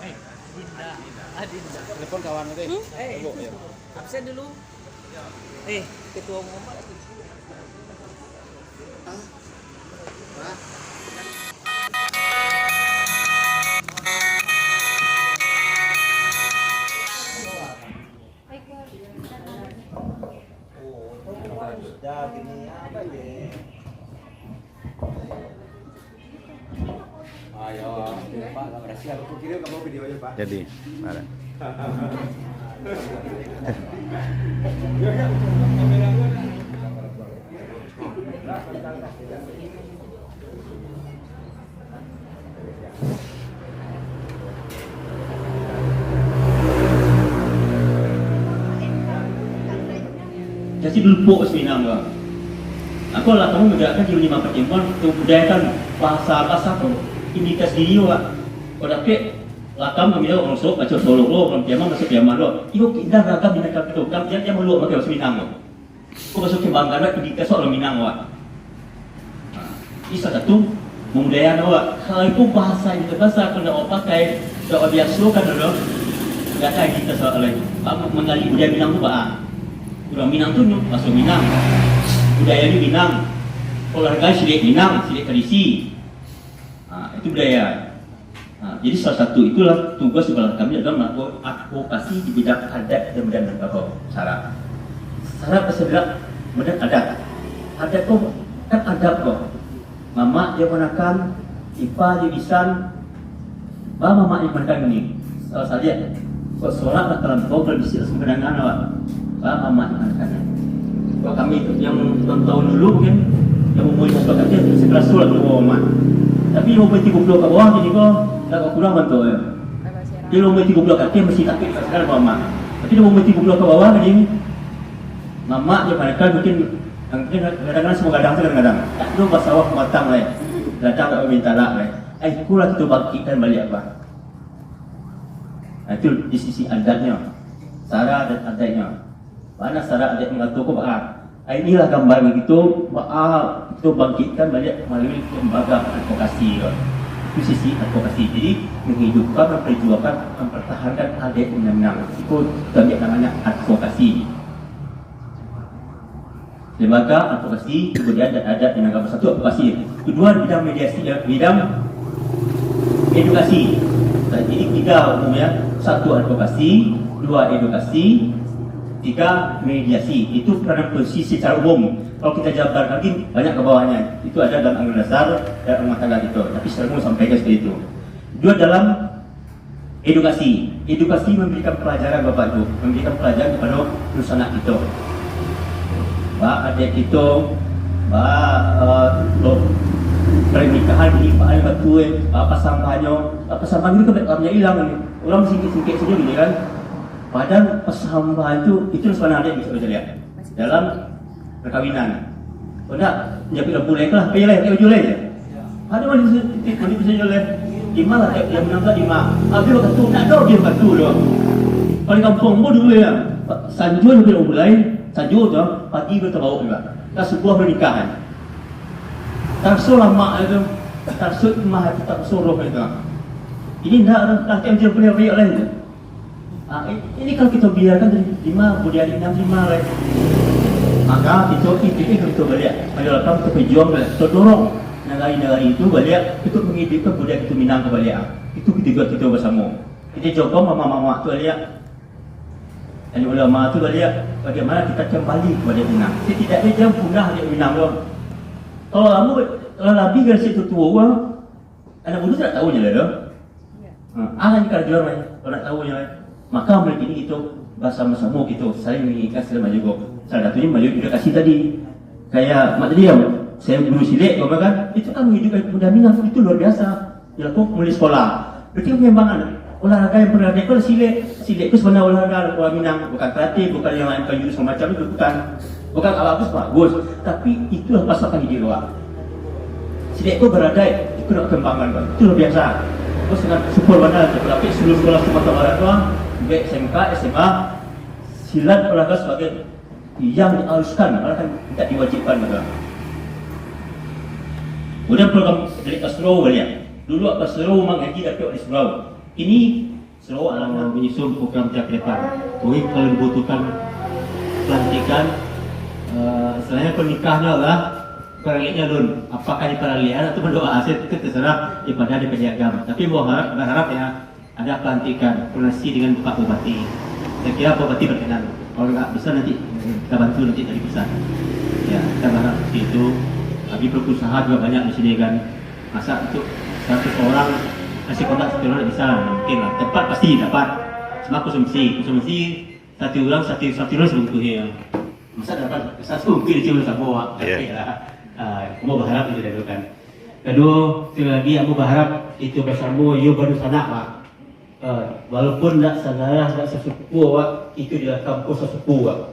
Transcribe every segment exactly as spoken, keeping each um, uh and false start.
Adinda. Adinda. Telepon kawan tadi. Hmm? Eh, absen dulu. Eh, ketua umum apa lagi? Jadi, marah. Jadi, lupuk Minang ko. Apo lah kamu manggalakkan di limo partemuan, tu budayakan bahasa-bahasa ko, identitas diri ko, Pak. Kok dapek lakam kami urang Solok, baco Solok lo, urang Piaman, baco Piaman lo. Iyo, indak ragam di Minangkabau tu. Kami jan, jan maluak pakai bahasa Minang ko. Ko baso kebanggaan, Pak, identitas urang Minang, Pak. Nah, ini salah satu budaya awak. Kalau itu bahasa itu, bahasa kau ndak awak pakai, ndak awak biasokan dulu, ndak ada identitas awak lai. Pak, manggali budaya Minang tu, Pak. Urang Minang tu nyo, baso Minang. Budaya ni Minang. Olahraga silek Minang, silek tradisi. Nah, itu budaya. Nah, jadi salah satu itulah tugas kepala kami adalah melakukan advokasi di bidang adat dan budaya Minangkabau. Syarat. Syarat pasal bidang, bidang adat. Adat ko kan adat ko. Mamak jo kamanakan, ipa jo bisan, ba mamak jo kamanakan ni. Salah saliak. Kok sorak lah talampau, kalau bisi langsung kadangan awak. Ba mamak jo kamanakan ni. Kalau kami tu yang tahun-tahun dulu mungkin, yang umur limo puluah ka ateh, masih karaso lah tu bawa mamak. Tapi yang umur tigo puluah ka bawah kini ko, agak kurang bantu yo. Jadi, umur tigo puluah ka ateh masih tapi ka sadar bawa mamak. Tapi, umur tigo puluah ka bawah kini, mamak jo kamanakan mungkin, mungkin kadang-kadang samo gadang tu kadang-kadang. Tak ado basawah batang lai. Gadang tak minta lah lai. Ai, itulah kito bangkikkan baliak, Pak. Nah, itu di sisi adatnyo. Sara dan adatnyo. Mana sara adat mangato ko, Pak? Ah, inilah gambaran kito, baa kito bangkitkan baliak malalui lembaga advokasi ko. Itu sisi advokasi. Jadi, menghidupkan, memperjuangkan, mempertahankan adat Minang. Iko kito ambiak namanya advokasi. Lembaga advokasi kebudayaan dan adat Minangkabau, satu advokasi. Kedua, bidang mediasi, eh, bidang edukasi. Jadi, tiga umumnya, satu advokasi, dua edukasi, tiga mediasi. Itu peranan posisi secara umum. Kalau kita jabarkan lagi, banyak ke bawahnya. Itu ada dalam anggaran dasar dan rumah tangga kita. Tapi secara umum sampaikan seperti itu. Dua, dalam edukasi. Edukasi memberikan pelajaran, Bapak Ibu, memberikan pelajaran kepada dunsanak kito. Ba adat kito, ba, eh, lo-, pernikahan, pernikahan batua, eh, ba pasambahan nyo, ba pasambahan itu kan banyak ilang ni. Urang singkek-singkek sajo gini kan. Padahal pasambahan itu, itu sebenarnya bisa kita lihat dalam perkawinan. Kok ndak, japuik lampu lai lah, pai lai, pakai baju lai je. Ado mandi, mandi bisuak lai. Di ma lah, yang Minang tu di ma. Abih wakatu, ndak ado abih wakatu tu. Kalau di kampuang ambo dulu ya, sanjo japuik lampu lai, sanjo tu, pagi baru tabao juga. Dah subuah baru nikah kan. Taraso lamak tu, taraso imah tu, taraso roh tu. Ini ndak, dah tiap jam pun dia balik lai je. Ah, i-, ini kalau kita biarkan dari lima, kemudian enam, lima, right? Maka kita, itu, itu kita baliak. Pada dalam kita pejuang baliak. Kita dorong nagari-nagari itu baliak untuk menghidupkan budaya kita Minang tu baliak. Itu kita buat kita bersama. Kita jokong mamak-mamak tu baliak. Dan ulama tu baliak, bagaimana kita kembali kepada Minang. Setidaknya jangan punah dari Minang tu. Kalau lama, kalau lebih dari situ tua, anak muda tak tahu je lah tu. Ha, ah, ni kalau jual, kalau nak tahu je, maka mulai kini kita bersama-sama kita saling mengingatkan segala macam juga. Salah satunya melalui edukasi tadi. Kayak Mak tadi yang saya guru silek, kau kan, itu kan menghidupkan pemuda Minang, itu luar biasa. Dilakukan mulai sekolah. Berarti memang olahraga yang pernah ada itu silek. Silek itu sebenarnya olahraga orang Minang, bukan karate, bukan yang lain, bukan judo segala macam itu, bukan. Bukan tak bagus, bagus. Tapi itulah pasokan hidup awak. Silek ko baradaik, iko nak kembangkan, Pak. Itu luar biasa. Terus dengan syukur bana, tapi sebelum sekolah Sumatera Barat tu, baik S M K, S M A, silat olahraga sebagai yang diharuskan, malah kan tidak diwajibkan, Pak. Kemudian program dari Kasro baliak. Dulu Kasro mangaji tapi di surau. Ini Sarawak lah menyusun program jangka depan. Jadi kalau dibutuhkan pelantikan, eh, istilahnya pernikahannya lah, paraliaknya alun. Apakah di paraliak atau berdoa aset itu terserah daripada D P D Agam. Tapi berharap, berharap ya ada pelantikan koordinasi dengan Pak Bupati. Saya kira Pak Bupati berkenan. Kalau nggak bisa nanti kita bantu nanti dari pusat. Ya, kita berharap seperti itu. Tapi pelaku usaha juga banyak di sini kan. Masa untuk seratus orang kasih kontak satu orang bisa, mungkin lah. Tempat pasti dapat. Cuma konsumsi, konsumsi satu orang, satu, satu orang sebungkusnya. Masa dapat satu mungkin cuma sama, Wak. Iya. Tapi lah, ah, ambo baharap itu dulu kan. Kedua, sekali lagi ambo baharap itu basamo, iyo baru sanak, Wak. Eh, walaupun ndak sadarah, ndak sasuku awak, itu di lakam ko sasuku awak.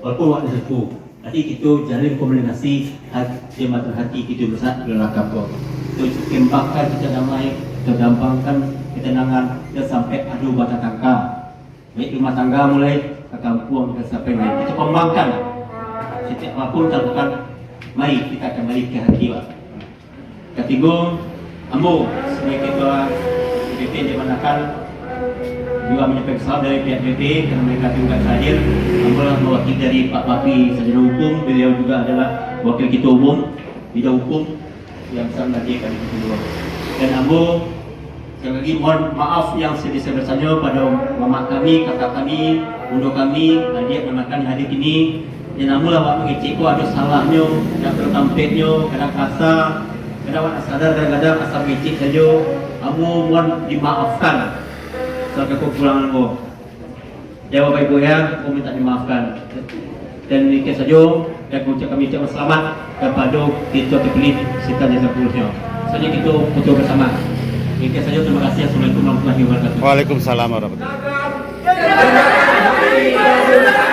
Walaupun awak ndak sasuku, tapi kito jalin komunikasi, hat-, jambatan hati kito basanak di lakam ko. Kito kembangkan, kito damai, kito kembangkan ketenangan, dan sampai ado batatangka. Baik rumah tangga mulai ka kampuang, ka sampai lain. Kito kembangkan. Setiap apapun kita lakukan, mari kita kembali ke hati, Pak. Katigo, ambo sebagai ketua D P P yang diamanakan juga menyampaikan salam dari pihak D P P karena mereka juga hadir. Ambo lah mewakili dari Pak Papi Sarjana Hukum, beliau juga adalah wakil ketua umum bidang hukum yang besar dari kami kedua. Dan ambo sekali lagi mohon maaf yang sebesar-besarnya pada mamak kami, kakak kami, bundo kami, adik yang akan hadir ini. Yang namulah awak mangecek ko ado salahnyo, ado tampeknyo, kadang kasa, kadang awak ndak sadar, kadang-kadang asa mangecek sajo. Ambo mohon dimaafkan. Salah kekurangan ambo. Ya, Bapak Ibu ya, ambo minta dimaafkan. Dan demikian sajo, dan ucap kami ucapkan selamat kepada kita terpilih serta jasa penerusnya. Saja kita foto bersama. Demikian saja, terima kasih. Assalamualaikum warahmatullahi wabarakatuh. Waalaikumsalam warahmatullahi wabarakatuh.